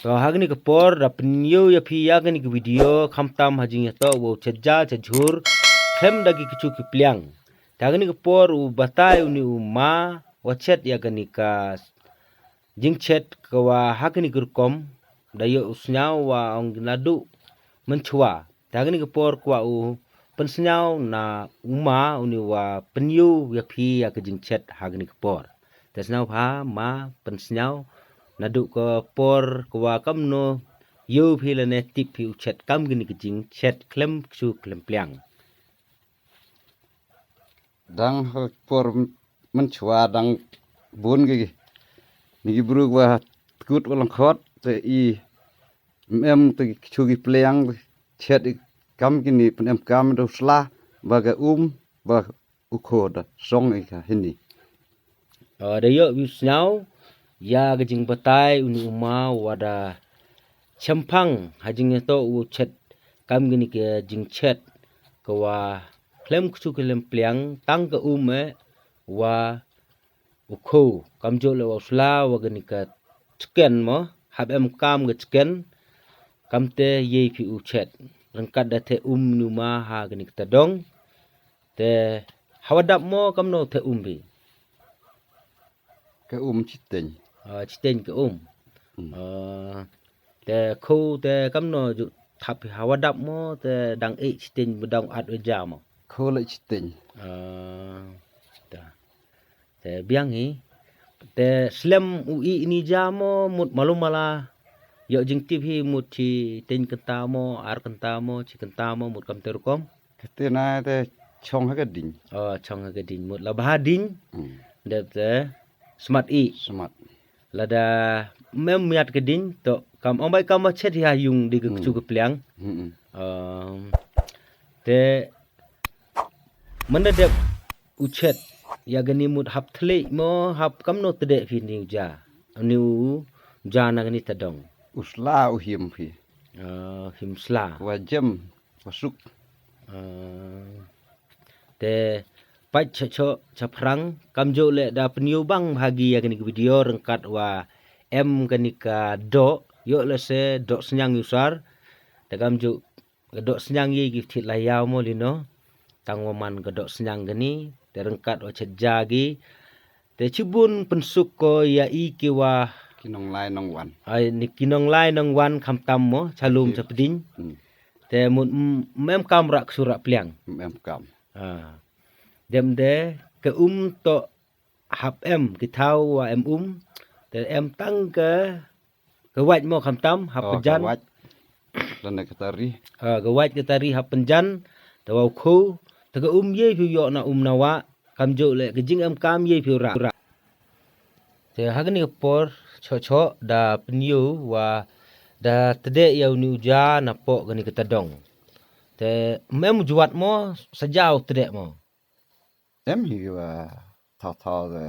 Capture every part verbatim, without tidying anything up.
To ha kane ka por da pynïoh ïa phi ïa kane ka video khamtam ha jingïatoh wa u chet ja chet jhur khlem da ki kchu ki pliang. Te ha kane ka por u batai uni u ma wa chet ïa kane ka jingchet ka wa ha kane ka rukom da ïoh u sngew wa ong naduh mynchwa. Te ha kane ka por kwah u pynsngew na u ma uni wa pynïoh ïa phi ïa ka jingchet ha kane ka por. Te sngew bha ma pynsngew naduh ka por ka wa kamno ïoh phi lane tip phi u chet kam kane ka jingchet khlem kchu khlem pliang. Dang ha por mynchwa dang bun ki ni ki bru wa tkut wa langkhot te i mem te ki kchu ki pliang chet i kam kini pynem kam da u sla ba ka um ba u kho da song i ka hini. Ah, da ïoh u sngew ïa ka jingbatai uni u ma wa da chemphang ha jingïatoh u chet kam kini ka jingchet ka wa khlem kchu khlem pliang tang ka um eh wa u kho kamjooh le wa u sla wa kani ka chicken mo hap em kam ka chicken kamte ïei phi u chet ryngkat da the um nu ma ha kani ka tadong. Te hawa dap mo kamno the um phi? Ka um chiteng. Ah, chiteng ka um. Hmm. Ah, te kho te kamno ju thap phi hawa dap mo te dang e chiteng dang at u ja mo? Kho le chiteng. Ah, ta. Te biang hi. Te slem u i ni ja mo mut malu mala. Ïoh jingtip hi mut chi teng kynta mo, ar kynta mo, chi kynta mo mut kam te rukom. Te na te chong ha ka ding. Oh, chong ha ka ding mut la bha ding. Hmm. Dep te smat i. Smat. Lada mem miat ka ding to kam ong bai kam ma chet hi ha yung di ka kchu ka pliang. Hmm. Um, te Manda dep u chet ïa kani mut hap thlei mo hap kamno tdeh phi ni u ja. Ni u ja na kani tadong. U sla u him phi. Ah, him sla. Wa jem wa suk. Ah, te pait cha cho cha phrang kamjooh le da pynïoh bang bha gi ïa kani ka video ryngkat wa em kani ka doh ïoh le se doh sniang ïusar. Te kamjooh ka doh sniang ïei ki thied la ïaw mo lino. Tang wa man ka doh sniang kani te ryngkat wa chet ja gi. Te chibun pynsuk ko ïa i ki wa ki nonglai nongwan. Ai ni ki nonglai nongwan khamtam mo chalum chapding. Hmm. Te mut mem kam rak sura pliang. Mem kam. Ah. Dem de ka um to hap em ki thaw wa em um te em tang ka ka wait mo khamtam hap pynjan. Ka wait. Lane ka tari. Ah, ka wait ka tari hap pynjan te wa u kho te ka um ïei phi ïoh na um na wa kamjooh le ka jing em kam ïei phi rak. Te ha kani ka por cho cho da pynïoh wa da tdeh ïa uni u ja na poh kani ka tadong. Te mem u jwat mo sa jaw tdeh mo. Em hi wa thaw thaw de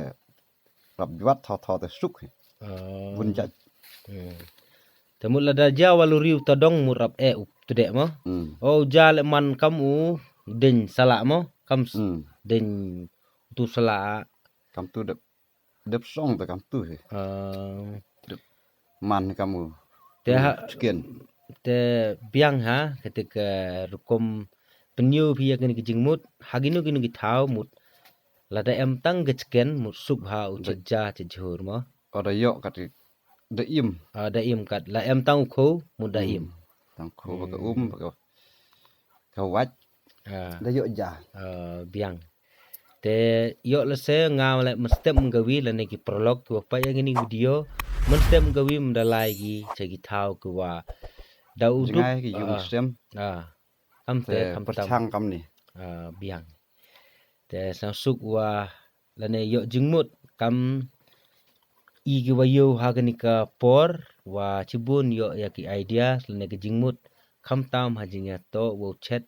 rap jwat thaw thaw de suk hi. Ah. Bun jat. Hmm. Te mut lada ja wa luriu tadong mut rap e u tdeh mo. Hmm. O ja le man kam u ding sala mo kam ding tu sala. Kam tu dep dep song te kam tu hi. Ah. Dep man kam u. Te ha chicken. Te biang ha kete ke rukom pynïoh phi ïa kini ki jingmut ha kino kino ki thaw mut lada em tang ka chicken mut suk ha u chet ja chet jhur mo. O da ïoh kat da im. Ah, da im kat la em tang u kho mut da im. Tang kho ba ka um ba ka ka wait. Ah. Da ïoh ja. Ah, biang. Te ïoh lehse nga leh mynstep mynkawi lane ki paralok kiwa peit ïa kini ki video mynstep mynkawi ym da lai ki cha ki thaw kiwa da u duk. Jngai ki yung ah, sem. Ah. Kam te kam tam. Pyrchang kam ni. Ah, biang. Te sngewsuk wa lane ïoh jingmut kam i kiwa ïoh ha kani ka por wa chibun ïoh ïa ki idea lane ki jingmut khamtam ha jingïatoh wa u chet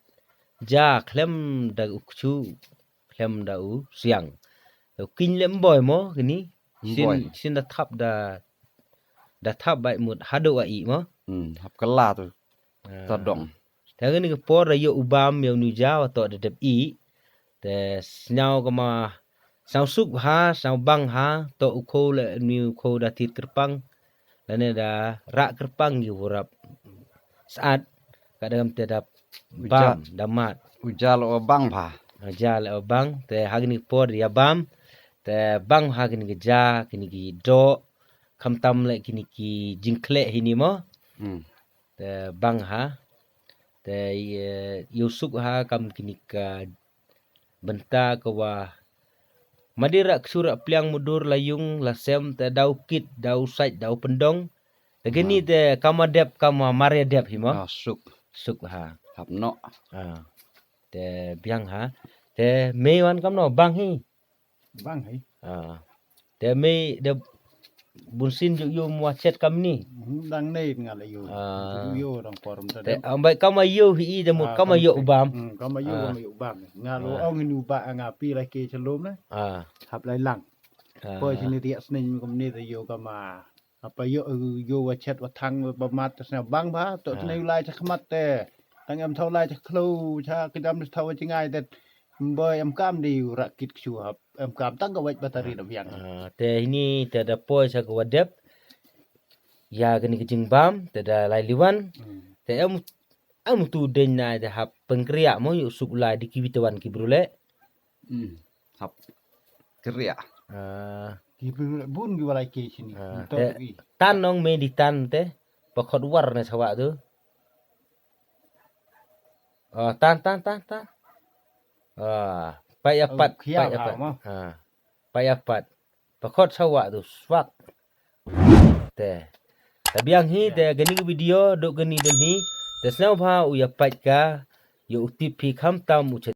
ja khlem da u kchu khlem da u siang. U kiñ leh mboi mo kini. Shin, shin da thap da da thap bai mut haduh a i mo. Hmm, hap kala tu. Ah. Ta dong. Te kani ka por da ïoh u bam ïa uni u ja wa toh da dep i. Te sngew kama sngewsuk ha, sngewbang ha, toh u kho leh uni u kho da thied kyrpang. Lane da rah kyrpang ïa u rap sat, ka dang te da bam da mat. U ja leh bang bha. U ja leh bang, te ha kine ki por ïa bam, te bang ha kine ki ja, kine ki doh, khamtam leh kine ki jingkhleh hi ni mo. Hmm. Te bang ha, te ïa, ïa u suk ha kam kine ka bynta ka wa ma dei rah ksu rah pliang mudur la yung la sem te da u kit da u sait da u pyndong. Te kini te kam wa dep kam wa mar ïa dep hi mo. Ah, suk. Suk ha. Hap noh. Ah. Te biang ha. Te mei wan kam no bang hi. Bang hi. Ah. Te mei de bun sien ju ïoh mo wa chet kam ni. Hmm, dang nei nga la ïoh. Ah. Ju ïoh dang por mta. Te am bai kam wa ïoh hi de mo kam wa ïoh u bam. Hmm, kam wa ïoh kam wa ïoh u bam. Nga lo ong ni u ba nga pi la ke chalom na. Ah. Hap lai lang. Ah. Poi sini riak sning kam ni te ïoh kam wa apa ïoh, ïoh wa chet wa thang wa mat te sna bang bha to sna u lai cha khmat te. Tang em thaw lai cha khlo cha kidam thaw wa chingai te. Mboi em kam di u rah kit ksu hap. Em kam tang ka wait batari da biang. Ah, te hini te da poi sa ka wa dep. Ïa kani ka jingbam te da lai liwan. Hmm. Te em, em tu deng na te hap pengkria mo ïoh suk lai di ki bitawan ki brule. Hmm. Hap kria. Ah. Ki brule bun ki wa lai ke sini. Ah, te tan nong me di tan te. Pakhot war ne sawa tu. Ah, tan, tan, tan, tan. Ah, pai apat, pai apat. Ah, pai apat. Pakhot sawa tu swak. Te. Tabiang hi te kani ka video dok kani den hi. Te sngewbha u ïa pait ka ïa u tip hi khamtam u chet.